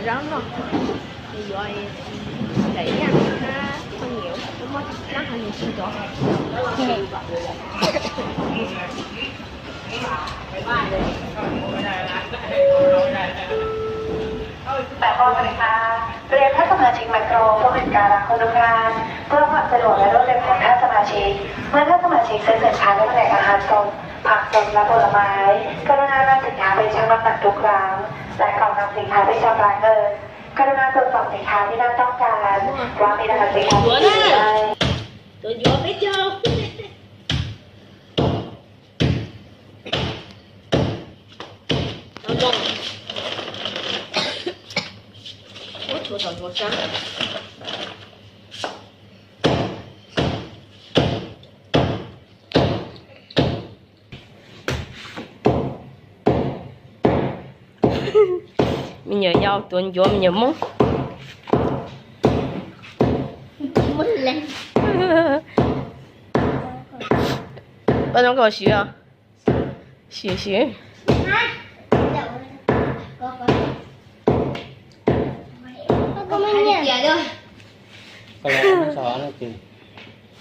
Rau no, yuav daim yaj hab khaub ncaws, muab rab hauv nws tsis rov. Bà con mình ha, เรียนท่านสมาชิกเมโทรผู้บริการรับคนทุกท่าน เพื่อความสะดวกและรวดเร็วของท่านสมาชิก เมื่อท่านสมาชิกซื้อสินค้าในแผนกอาหารสด ผักสดและผลไม้ กรุณานำสินค้าไปชั่งน้ำหนักทุกครั้ง และก่อนนำสินค้าไปชำระเงิน กรุณาตรวจสอบสินค้าที่ท่านต้องการ ว่ามีรหัสสินค้าที่ถูกหรือไม่ Tuaj ncua peb caug. Tau los. Ub, tshuav tau tshuav sab. Me nyuam yau tuav ncuav me nyuam Hmoob. Koj zoo koj siv os. Siv siv.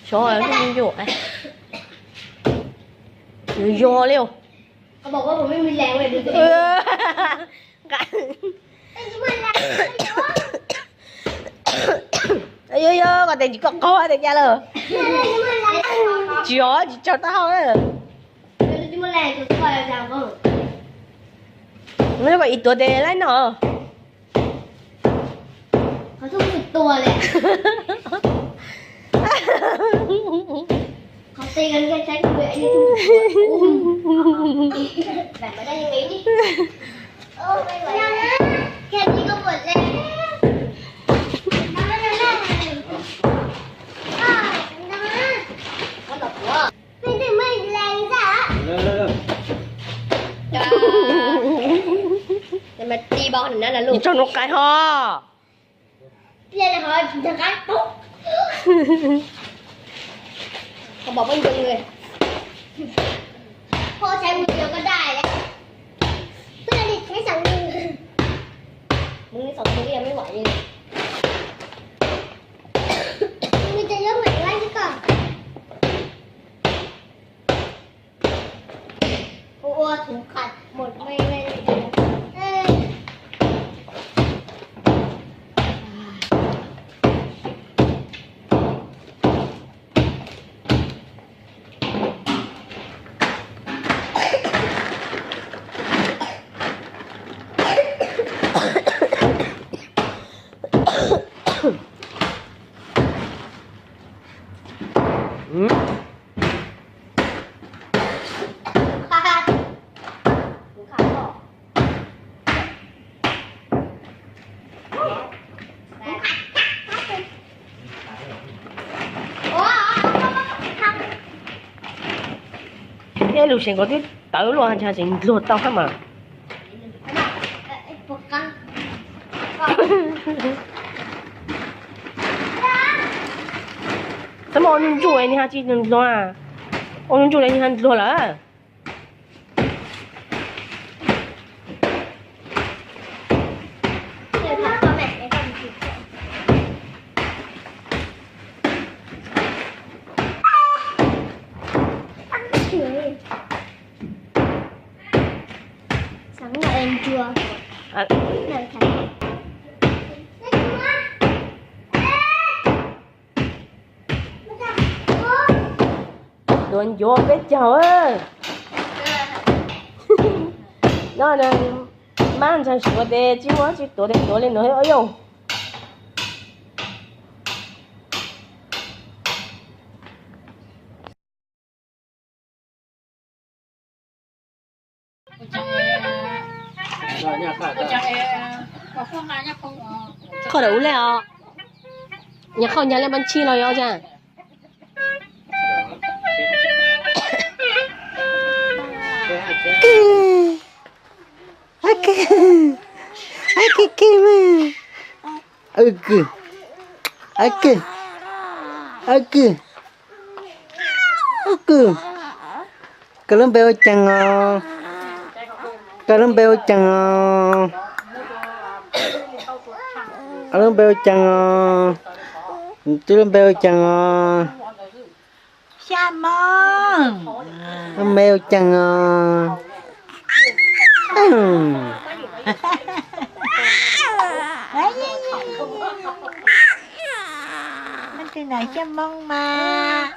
Xyov, yog li. Yog yog koj tes tsis koj qaug tes cas lawm. Tsis, tsis tsaug taub hau. Koj ib tuav tes laib no. Tsis tsaug nub qaib ho. Con bò bông trùng kìa. Cô thấy một điều con đài đấy. Tôi là địch thế sao? Mướn cái sọt mướn cái mới quậy đi. Mình sẽ nhớ mày lắm chứ con. Ua, ua, thú khát một mê mê. Ê. Thiab lus seem ko twb tawv luaj, tseem ntluag tau hab mas. Xav muab ua ntsuj ntsuj nws ho tsis ntluag, ua ntsuj ntsuj nws ho ntluag lawm. Sẵn là em chưa. À. Là sẵn. Tuav ncuav peb caug. No, mab ntshai suav tes tsis muaj tsis tuav tes tuav li no yog. Koj dam ub le os. Nyag qhauj nyag le npab ntshis los yog cas? Kw, kw, kw, kw, kw, kw. Koj lub npe ua Cees os. Koj lub npe ua Cees os. Ob lub npe ua caag os? Twb lub npe ua caag os? Xya Moob. Lub npe ua caag os? Xya Moob mas.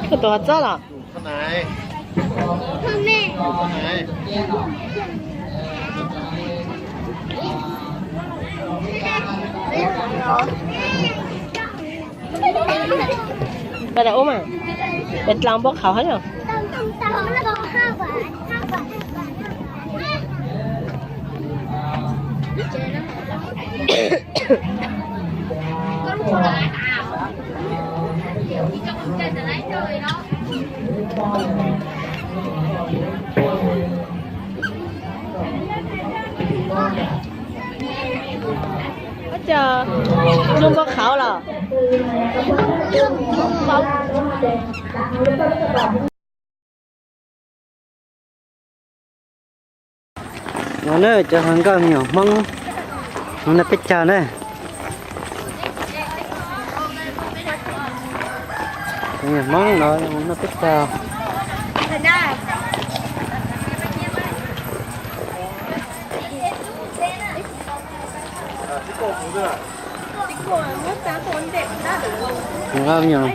Koj tuav txob los? Ba da ub mas, peb dlaa npua qhauv hab yom. Ua cas zoo npau qhauv los? No na cov hluas nkauj me nyuam Hmoob, mus noj peb caug na. Cov me nyuam Hmoob no mus noj peb caug.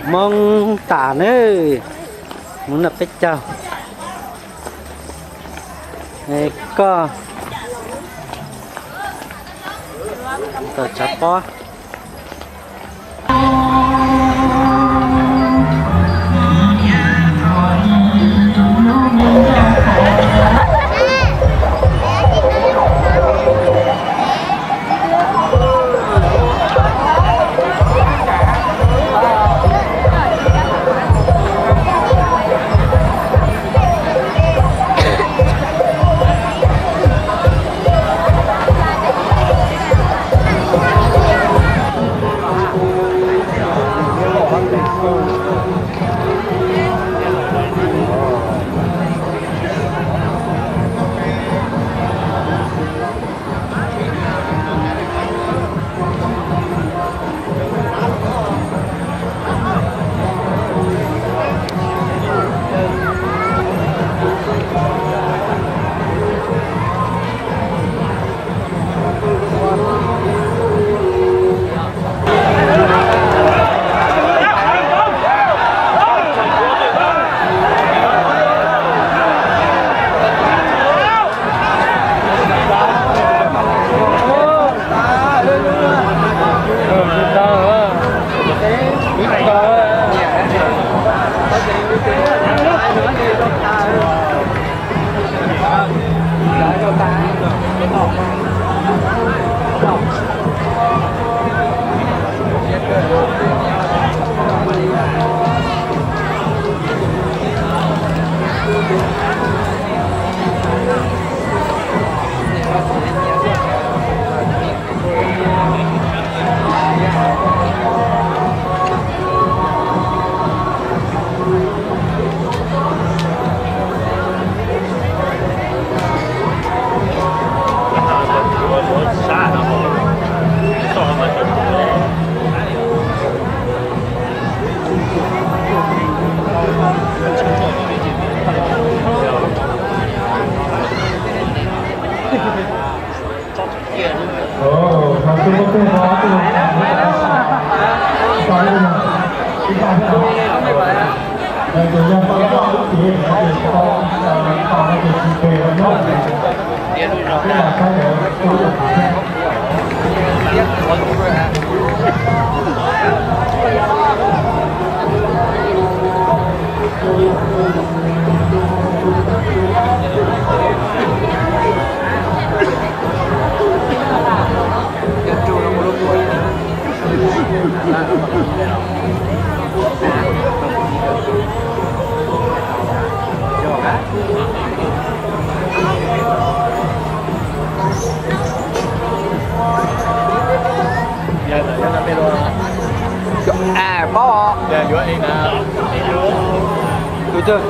Hmoob tas na, mus noj peb caug. Koj tau tshav pob. Tus twg?